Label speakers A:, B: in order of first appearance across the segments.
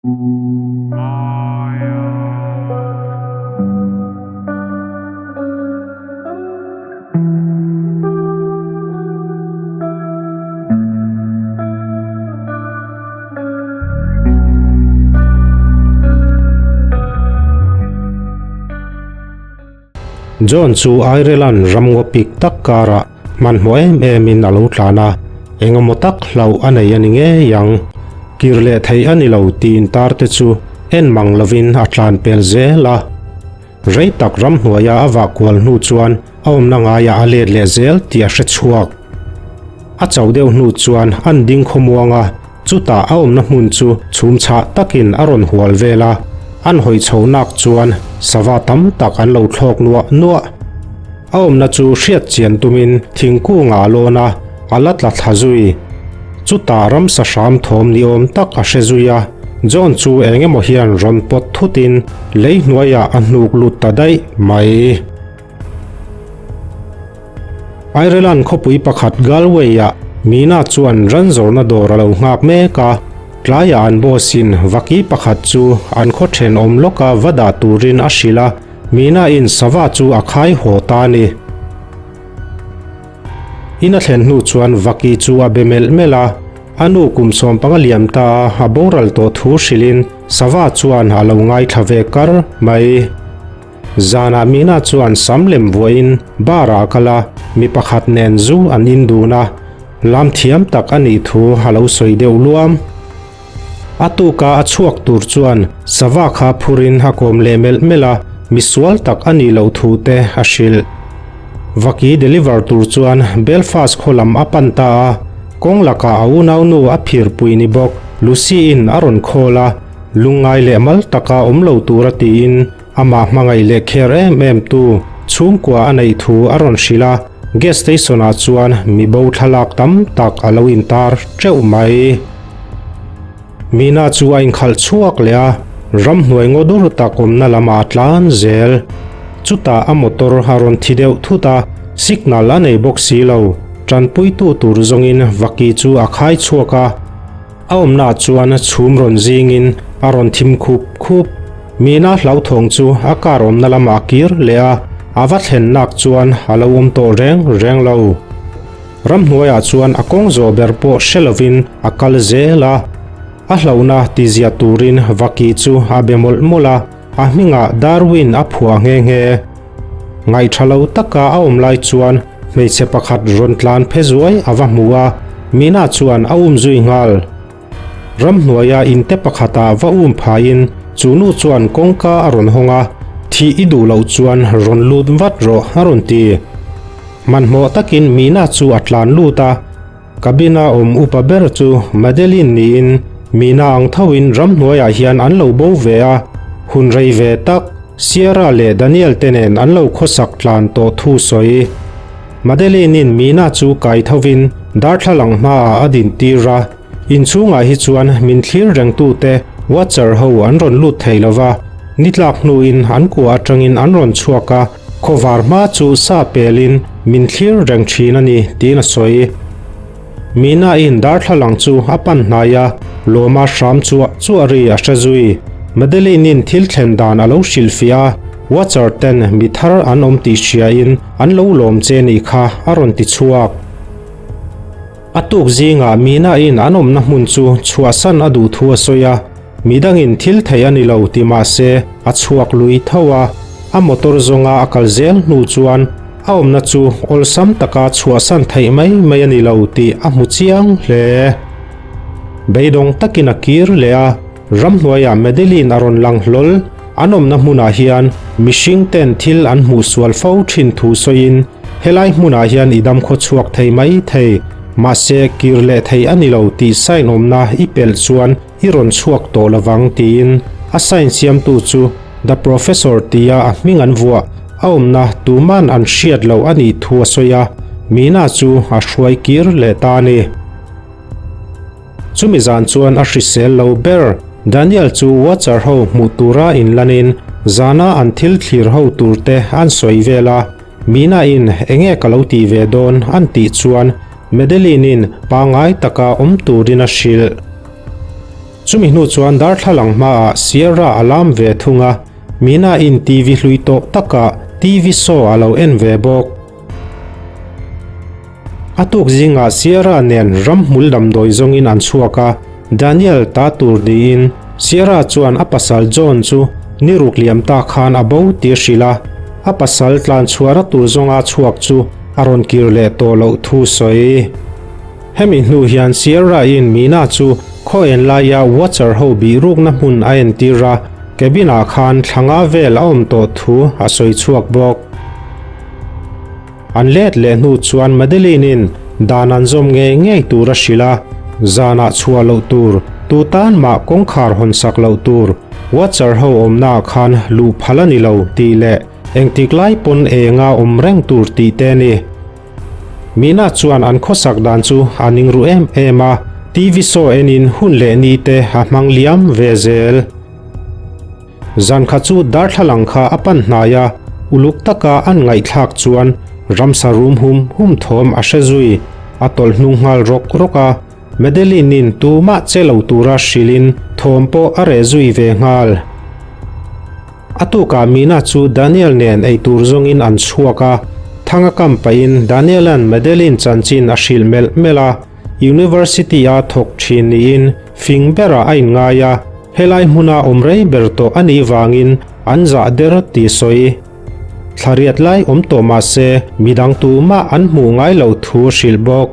A: John chu Ireland ramngaw pik tak karah hmanhmawh em emin a lo tlan a, engemaw tak hlauh a nei a ni ngei ang. Kir leh theih a ni lo tiin tar te chu en mang lovin a tlan pel zel a. Rei tak ramhnuaia a vah kual hnu chuan a awmna ngaiah a let leh zel tih a hre chhuak. A cho deuh hnu chuan an ding khawmuang a, chutah a awmna hmun chu chhum chhah takin a rawn hual vel a, an hawi chho nak chuan sava tam tak an lo thlawk nuah nuah. A awmna chu hriat chian tumin thingkungah a lawn a, a la tla thla zui. Chutah ramsa hram thawm ni awm tak a hre zui a, John chu eng emaw hian rawn pawt thutin lei hnuaiah a hnuk lut ta daih mai. Ireland khawpui pakhat Galway-ah Mina chuan ran zawrhna dawr a lo nghak mek a, tlaiah an boss-in vaki pakhat chu an khaw thenawm lawka va dah turin a hrilh a, Mina-in sava chu a khai haw ta a ni. In a thlen hnu chuan vaki chu a be melh melh a, a nu kum 15 liam ta a boral tawh thu hrilhin sava chuan a lo ngaithla ve kar mai. Zanah Mina chuan sam lem vuahin bar ah a kal a, mi pakhat nen zu an in dun a, lam thiam tak a nih thu a lo sawi deuh luam. A tuka a chhuak tur chuan sava kha phurin a kawm leh melh melh a, misual tak a nih loh thu te a hrilh. Vaki deliver tur chuan Belfast khaw lam a pan ta a, kawng lakah a unaunu a phirpui ni bawk Lucy-in a rawn call a, Lungngai leh mal taka awm lo tura tiin amah hmangaih leh kher em em tu chhungkua a neih thu a rawn hrilh a, gas station ah chuan mi bo thlalak tam tak a lo intar teuh mai. Mina chu a inkhalh chhuak leh a, ramhnuai ngaw dur tak awmna lamah a tlan zel. Chutah a motor a rawn thi deuh thut a, signal a nei bawk si lo, tanpuitu tur zawngin vaki chu a khai chhuak a, A awmnaah chuan chhum rawn zingin a rawn thim khup khup. Mina hlauthawng chu a car awmna lamah a kir leh a, a va thlen nak chuan a lo awm tawh reng reng lo. Ramhnuaiah chuan a kawng zawh ber pawh hre lovin a kal zel a, a hlauhna tizia turin vaki chu a be mawlh mawlh a, a hmingah Darwin a phuah nghe nghe. Ngaihṭha lo taka a awm lai chuan hmeichhe pakhat rawn tlan phe zuai a va hmu a, Mina chuan a um zui nghal. Ramhnuaia inte pakhatah va um phaiin chu nu chuan kawngka a rawn hawng a, Thih i duh loh chuan rawn lut vat rawh a rawn ti. Hmanhmawh takin Mina chu a tlan lut a, Cabin-a awm upa ber chu Madeline niin Mina ang thoin ramhnuaiah hian an lo bo ve a, hun rei ve tak Sierra leh Daniel te nen an lo khawsak tlan tawh thu sawi. Madeline-in Mina chu kai thovin darthlalang hmaah a dintir a, inchhungah hi chuan min thlir rengtute Watcher ho an rawn lut thei lo va, ni tlak hnuin an kua atangin an rawn chhuak a, khawvar hma chu sa pelin min thlir reng thin a ni tiin a sawi. Mina-in darthlalang chu a pan hnai a, lawma hram chuah chuah ri a hre zui. Madeline-in thil thlen dan a lo hrilhfiah a, Watcher ten mi thar an awm tih hriain an lo lawm che nih kha a rawn ti chhuak. A tuk zingah Mina-in an awmna hmun chu chhuahsan a duh thu a sawi a, Midangin thil thei a ni lo ti mah se a chhuak lui tho a, a motor zawnga a kal zel hnu chuan a awmna chu awlsam taka chhuahsan theih mai mai a ni lo tih a hmu chiang hle. Beidawng takin a kir leh a, ramhnuaiah Madeline a rawn lang hlawl. An awmna hmunah hian mihring ten thil an hmuh sual fo thin thu sawiin helai hmunah hian i dam khawchhuak thei mai thei, mahse kir leh thei a ni lo tih sign awmna i pelh chuan I rawn chhuak tawh lovang tiin a sign siamtu chu The Professor tia a hming an vuah a awmna tuman an hriat loh a nih thu a sawi a, Mina chu a hruai kir leh ta a ni. Chumi zan chuan a hrisel lo ber Daniel chu Watcher ho hmuh tura inlanin zana an thil thlir ho tur te an sawi vel a, Mina in enge ka lo tih ve dawn an tih chuan Madeline-in pangngai taka awm turin a hrilh. Chumi hnu chuan darthlalang hmaah Sierra a lam ve thung a, Mina-in TV hlui tawh takah TV show a lo en ve bawk. A tuk zingah Sierra nen ramhmul damdawi zawngin an chhuak a, Daniel ta tur niin Sierra chuan a pasal John chu ni ruk liam ta khan a bo tih a hrilh a, a pasal tlan chhuahna tur zawnga chhuak chu a rawn kir leh tawh loh thu sawi. Hemi hnu hian Sierra-in Mina chu khaw en laia Watcher ho bih rukna hmun a entir a, cabin-ah khan thla nga vel a awm tawh thu a sawi chhuak bawk. An let leh hnu chuan Madeline-in dan an zawm ngei ngei tur a hrilh a, zanah chhuah loh tur, tu tan mah kawngkhar hawn sak loh tur, Watcher ho awmnaah khan luh phal a ni lo tih leh engtik lai pawn enga awm reng tur tih te a ni. Mina chuan an khawsak dan chu a ning ru em em a, TV show enin hun leh ni te a hmang liam ve zel. Zan kha chu darthlalang kha a pan hnai a, uluk taka an ngaihthlak chuan ramsa rum hum hum thawm a hre zui. A tawlh hnung nghal rawk rawk a, Madeline-in tumah che lo tura hrilhin thawm pawh a reh zui ve nghal. A tukah Mina chu Daniel nen eitur zawngin an chhuak a, thang a kam pahin Daniel-a'n Madeline chanchin a hrilh melh melh a. University-a thawk thin niin fing berah a inngai a, helai hmuna awm rei ber tawh a nih vangin an zah der tih sawi. Thla riat lai awm tawh mah se midang tumah an hmuh ngai loh thu a hrilh bawk.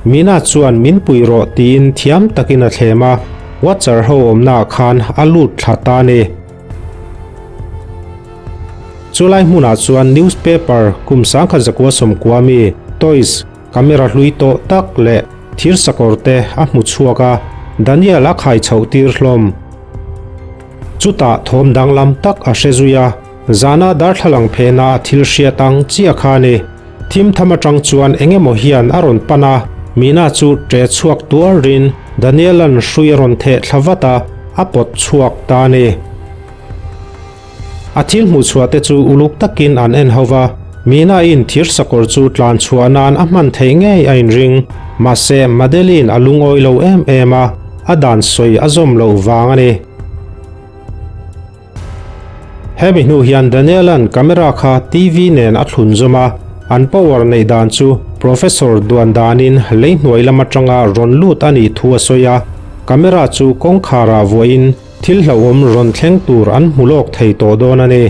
A: Mina chuan min pui rawh tiin thiam takin a thlem a, Watcher ho awmnaah khan a lut thla ta a ni. Chulai hmunah chuan newspaper kum 1919 mi Toys, Camera hlui tawh tak leh thir sakawr te a hmu chhuak a, Daniel a khai chhoh tir hlawm. Chutah thawm danglam tak a hre zui a, zana darthlalang phena a thil hriat ang chiah kha a ni. Thim tham atang chuan eng emaw hian a rawn pan a, Mina chu ṭe chhuak tuarin Daniel-a'n hrui a rawn theh thla vat a, a pawt chhuak ta a ni. A thil hmuhchhuah te chu uluk takin an en ho va, Mina-in thir sakawr chu tlan chhuah nan a hman theih ngei a inring. Mahse, Madeline a lungawi lo em em a, a dan sawi a zawm loh vang a ni. Hemi hnu hian Daniel-a'n camera kha TV nen a thlun zawm a, an power neih dan chu Professor duan danin lei hnuai lam atanga rawn lut a nih thu a sawi a, camera chu kawngkharah vuahin Thil hlauhawm rawn thleng tur an hmu lawk thei tawh dawn a ni.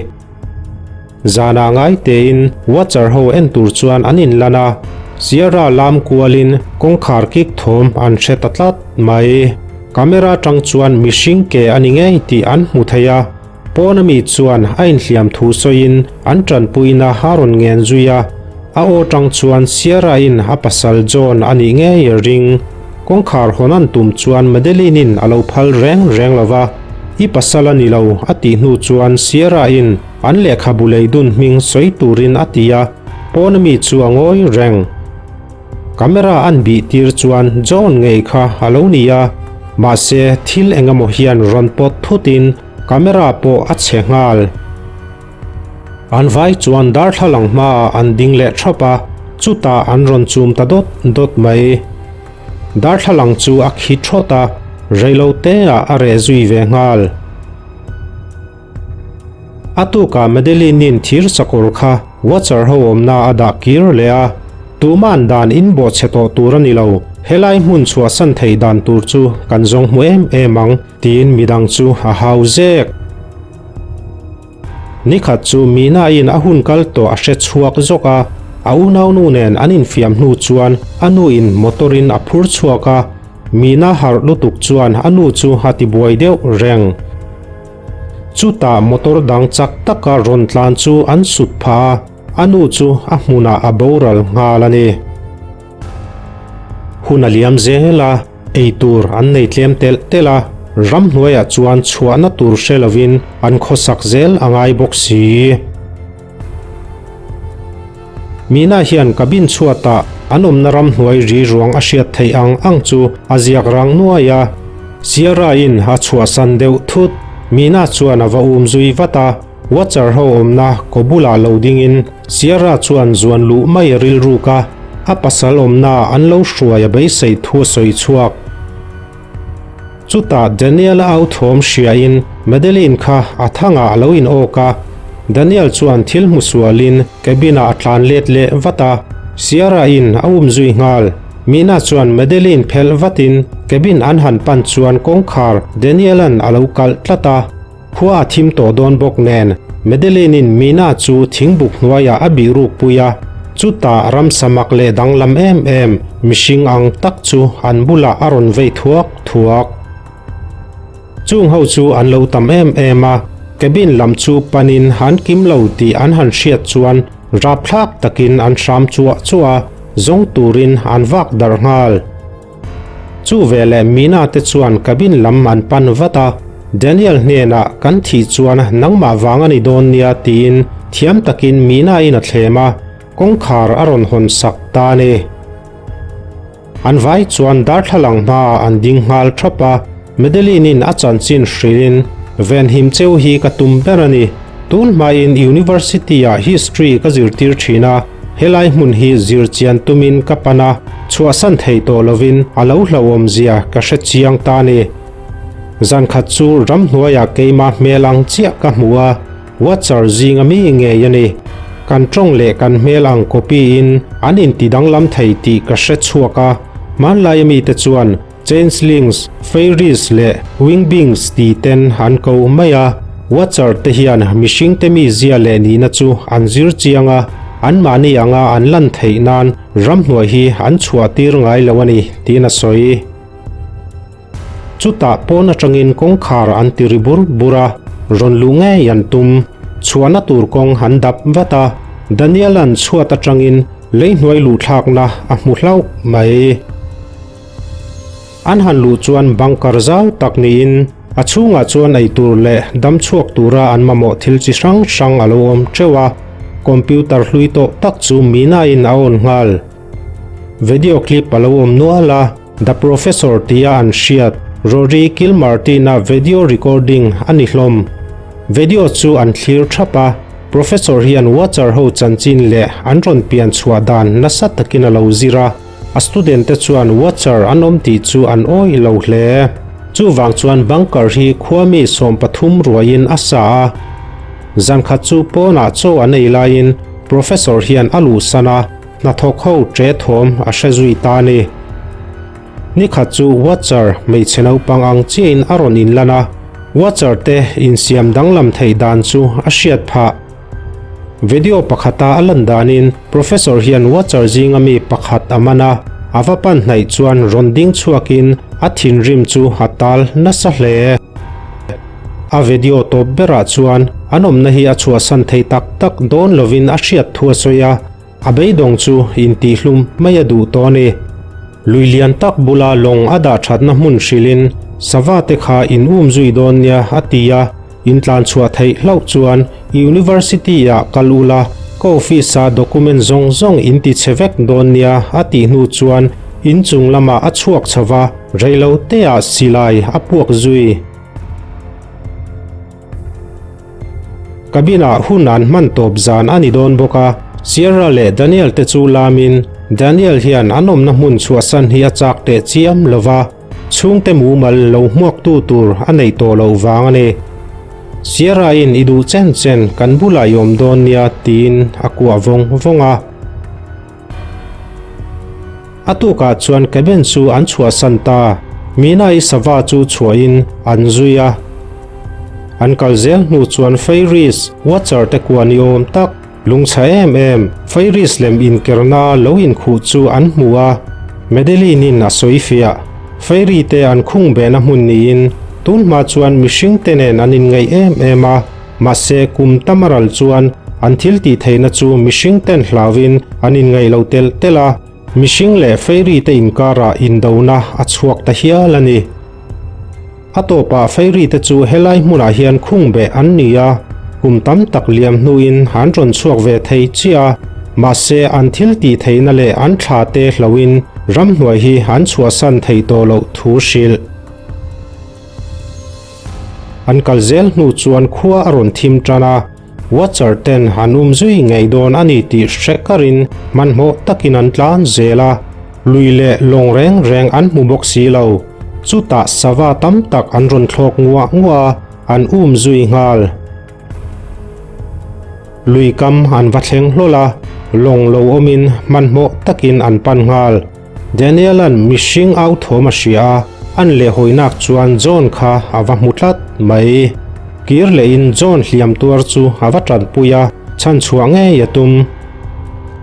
A: Zanah ngai tein Watcher ho en tur chuan an inlan a, Sierra lam kualin kawngkhar kik thawm an hre ta tlat mai. Camera atang chuan mihring ke a ni ngei tih an hmu thei a, pawn ami chuan a inhliam thu sawiin an tanpuina a rawn ngen zui a. A aw tang chuan Sierra-in a pasal John a nih ngei a ring. Kawngkhar hawn an tum chuan Madeline-in a lo phal reng reng lo va, I pasal a ni lo a tih hnu chuan Sierra-in an lehkhabu lei dun hming sawi turin a ti a, pawn ami chu a ngawi reng. Camera an bih tir chuan John ngei kha a lo ni a, mahse thil eng emaw hian rawn pawt thutin camera pawh a chhe nghal. An vai chuan darthlalang hmaah an ding leh thap a, chutah an rawn chum ta dawt dawt mai. Darthlalang chu a khi thawt a, reilo teah a reh zui ve nghal. A tukah Madeline-in thir sakawr kha Watcher ho awmna a dah kir leh a, Tuman dan in bawhchhe tawh tur a ni lo, helai hmun chhuahsan theih dan tur chu kan zawng hmu em em ang, tiin midang chu a hau zek. Nikhat chu Mina-in a hun kal tawh a hre chhuak zawk a, a unaunu nen an infiam hnu chuan a nuin motor-in a phur chhuak a, Mina harh lutuk chuan a nu chu a tibuai deuh reng. Chutah motor dang chak taka rawn tlan chu an sut phah a, a nu chu a hmunah a boral nghal a ni. Hun a liam zel a. Ei tur an nei tlem telh telh a, ramhnuaiah chuan chhuahna tur hre lovin an khawsak zel a ngai bawk si. Mina hian cabin chhuatah an awmna ramhnuai ri ruang a hriat theih ang ang chu a ziak rang nuai a. Sierra-in a chhuahsan deuh thut. Mina chuan a va um zui vat a. Watcher ho awmna kaw bulah lo dingin Sierra chuan zuan luh mai a rilruk a, a pasal awmna an lo hruai a beisei thu a sawi chhuak. Chutah Daniel-a au thawm hriain Madeline kha a thangah a lo in awk a. Daniel chuan thil hmu sualin cabin-ah a tlan let leh vat a, Sierra-in a um zui nghal. Mina chuan Madeline phelh vatin cabin an han pan chuan kawngkhar Daniel-a'n a lo kalh tlat a. Khua a thim tawh dawn bawk nen, Madeline-in Mina chu thingbuk hnuaiah a bih ruk pui a, chutah ramsa mak leh danglam em em, mihring ang tak chu an bulah a rawn vei thuak thuak. Chung ho chu an lo tam em em a, cabin lam chu panin an kim lo tih an han hriat chuan rapthlak takin an hram chuah chuah a, zawng turin an vak darh nghal. Chu veleh Mina te chuan cabin lam an pan vat a, Daniel hnenah kan thih chuan nangmah vang a ni dawn nia tiin thiam takin Mina in a thlem a, kawngkhar a rawn hawn sak ta a ni. An vai chuan darthlalang hmaah an ding nghal thap a, Madeline-in a chanchin hrilhin, Venhim cheu hi ka tum ber a ni. Tun hmain University-ah History ka zirtir thin a, helai hmun hi zir chian tumin ka pan a, chhuahsan thei tawh lovin a lo hlauhawmzia ka hre chiang ta a ni. Zankhat chu ramhnuaiah keima hmel ang chiah ka hmu a, Watcher zinga mi ngei a ni. Kan tawng leh kan hmel ang copy-in an inti danglam thei tih ka hre chhuak a, hmanlaia mite chuan Changelings, Fairies leh Wingbings ti ten an ko mai a, Watcher te hian mihringte mizia leh nihna chu an zir chiang a, anmahni anga an lan theih nan ramhnuai hi an chhuah tir ngai lo a ni, tiin a sawi. Chutah pawn atangin kawngkhar an ti ri bur bur a, rawn luh ngei an tum. Chhuahna tur kawng an dap vat a, Daniel-a'n chhuat atangin leihnuai luhthlakna a hmu hlauh mai. An han luh chuan bunker zau tak niin a chhungah chuan eitur leh dam chhuak tura an mamawh thil chi hrang hrang a lo awm teuh a, computer hlui tawh tak chu Mina-in a on nghal. Video clip a lo awm nual a, The Professor tia an hriat Rory Kilmartin-a video recording a ni hlawm. Video chu an thlir thap a, Professor hian Watcher ho chanchin leh an rawn pian chhuah dan nasa takin a lo zir a. A student te chuan Watcher an awm tih chu an awih lo hle. Chuvang chuan bunker hi khuami 13 ruaiin a sa a. Zankhat chu pawnah chaw an ei laiin Professor hian a luhsan a, hnathawk ho ṭe thawm a hre zui ta a ni. Nikhat chu Watcher hmeichhe naupang ang chiahin a rawn inlan a, Watcher te insiam danglam theih dan chu a hriat phah. Video pakhata a lan danin Professor hian Watcher zinga mi pakhat a man a, a va pan hnaih chuan rawn ding chhuakin a thinrim chu a tal nasa hle. A video tawp berah chuan an awmna hi a chhuahsan thei tak tak dawn lovin a hriat thu a sawi a, A beidawng chu intihhlum mai a duh tawh a ni. Lui lian tak bula lawng a dah thatna hmun hrilhin sava te kha in um zui dawn nia a ti a, in tlan chhuah theih hlauh chuan University ah kal ula ka office ah document zawng zawng in ti chhe vek dawn nia a tih hnu chuan inchung lamah a chhuak chho va, reilo te ah silai a puak zui. Cabin ah hun an hman tawp zan a ni dawn bawk a, Sierra leh Daniel te chu lamin Daniel hian an awmna hmun chhuahsan hi a chak teh chiam lo va, chhungte mumal lo hmuaktu tur a neih tawh loh vang a ni. Sierra in i duh chen chen kan bulah i awm dawn nia tiin a kuah vawng vawng a. A tukah chuan cabin chu an chhuahsan ta. Mina-i sava chu chhuahin an zui a. An kal zel hnu chuan Fairies, Watcher te kua ni awm tak, lungchha em em, Fairies lem inkerna lo inkhuh chu an hmu a. Madeline-in a sawi fiah. Fairy te an khung behna hmun niin tun hma chuan mihring te nen an inngaih em em a. Mahse, kum tam a ral chuan an thil tih theihna chu mihring ten hlauin an inngaih lo telh telh a, mihring leh fairy te inkarah indona a chhuak ta hial a ni. A tawpah fairy te chu helai hmunah hian khung beh an ni a, kum tam tak liam hnuin an rawn chhuak ve thei chiah a, mahse an thil tih theihna leh an thla te hlauhin ramhnuai hi an chhuahsan thei tawh loh thu hrilh. An kal zel hnu chuan khua a rawn thim tan a, Watcher ten an um zui ngei dawn a ni tih hre karin hmanhmawh takin an tlan zel a, lui leh lawng reng reng an hmu bawk si lo. Chutah sava tam tak an rawn thlawk nguah nguah a, an um zui nghal. Lui kam an va thleng hlawl a, lawng lo awmin hmanhmawh takin an pan nghal. Daniel-a'n mihring au thawm a hria a, an lehhawinak chuan John kha a va hmu tlat mai. Kir lehin John hliam tuar chu a va tanpui a, chhanchhuah ngei a tum.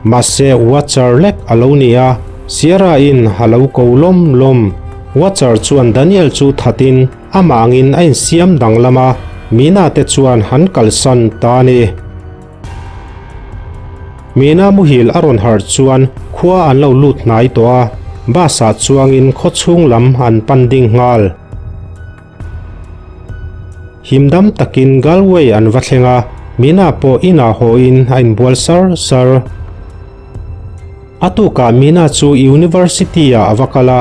A: Mahse Watcher lek a lo ni a, Sierra-in a lo ko lawm lawm. Watcher chuan Daniel chu thatin amah angin a insiam danglam a, Mina te chuan han kalsan ta a ni. Mina muhil a rawn harh chuan khua an lo lut hnai tawh a, bus ah chuangin khaw chhung lam an pan ding nghal. Himdam takin Galway an va thleng a, Mina pawh inah hawiin a inbual sar sar. A tukah Mina chu University ah a va kal a,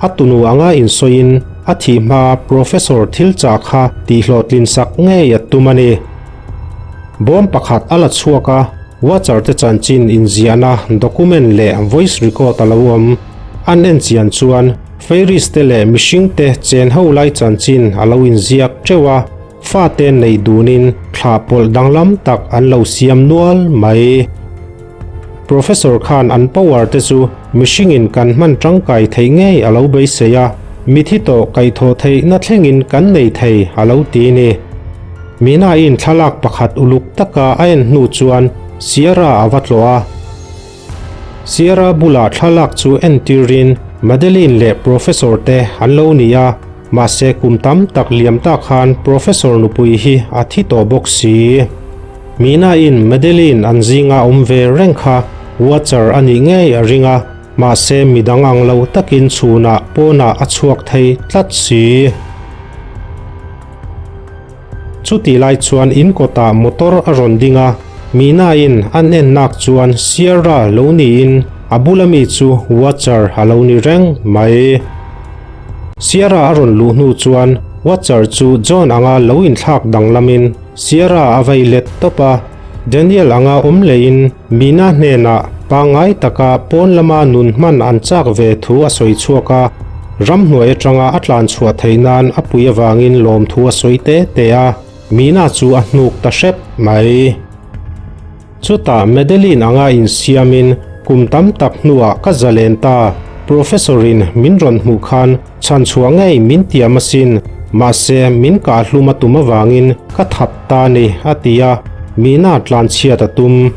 A: a tunu anga insawiin a thih hmaa Professor thil chah kha tihhlawhtlin sak ngei a tum a ni. Bawm pakhat a la chhuak a, Watcher te chanchin inziahna document leh voice record a lo awm. An en chian chuan Fairies te leh mihring te chen ho lai chanchin a lo inziak teuh a, fate nei dunin thla pawlh danglam tak an lo siam nual mai. Professor khan an power te chu mihringin kan hman tangkai theih ngei a lo beisei a, mithi tawh kaihthawh theihna thlengin kan nei thei a lo ti ni. Mina-in thlalak pakhat uluk taka a en hnu chuan Sierra a va tlawh a. Sierra bulah thlalak chu entirin Madeline leh Professor te an lo ni a, mahse kum tam tak liam ta khan Professor nupui hi a thi tawh bawk si. Mina-in Madeline an zinga awm ve reng kha Watcher a nih ngei a ring a, mahse midang ang lo takin chhunah pawnah a chhuak thei tlat si. Chutih lai chuan in kawtah motor a rawn ding a, Mina-in an en nak chuan Sierra lo niin a bula mi chu Watcher a lo ni reng mai. Sierra a rawn luh hnu chuan Watcher chu John anga lo inthlak danglamin Sierra a vei let tawp a, Daniel anga awm lehin Mina hnenah pangngai taka pawn lama nun hman an chak ve thu a sawi chhuak a, ramhnuai atanga a tlan chhuah theih nan a pui avangin lawmthu a sawi te te a, Mina chu a hnuk ta hrep mai. Chutah Madeline anga insiamin kum tam tak hnuah ka zalen ta, Professor-in min rawn hmuh khan Chhanchhuah ngei min tiam asin, mahse min kah hlum a tum avangin ka that ta a ni, a ti a, Mina tlanchhiat a tum.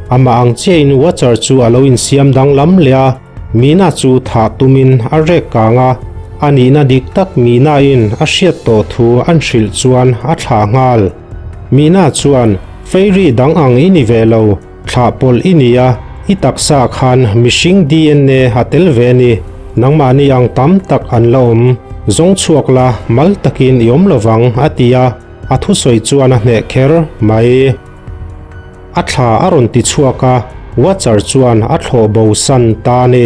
A: Amah ang chiahin Watcher chu a lo insiam danglam leh a, Mina chu thah tumin a rek kang a, a nihna dik tak Mina-in a hriat tawh thu an hrilh chuan a thlah nghal. Mina chuan, Fairy dang ang i ni ve lo, Thlah pawlh i ni a, i taksa khan mihring DNA a tel ve a ni. Nangmahni ang tam tak an la awm. Zawng chhuak la, mal takin i awm lovang, a ti a, a thusawi chuan a hneh kher mai. A thla a rawn ti chhuak a, Watcher chuan a thlawh bo san ta a ni.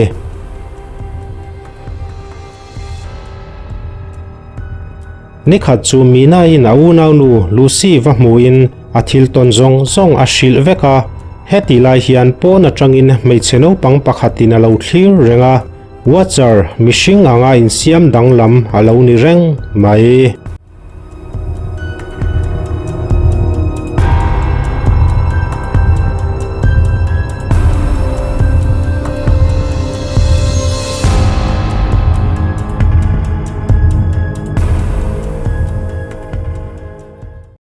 A: Nikhat chu Mina-in a unaunu Lucy va hmuhin a thil tawn zawng zawng a hrilh vek a, heti lai hian pawn atangin hmeichhe naupang pakhatin a lo thlir reng a, Watcher mihring anga insiam danglam a lo ni reng mai.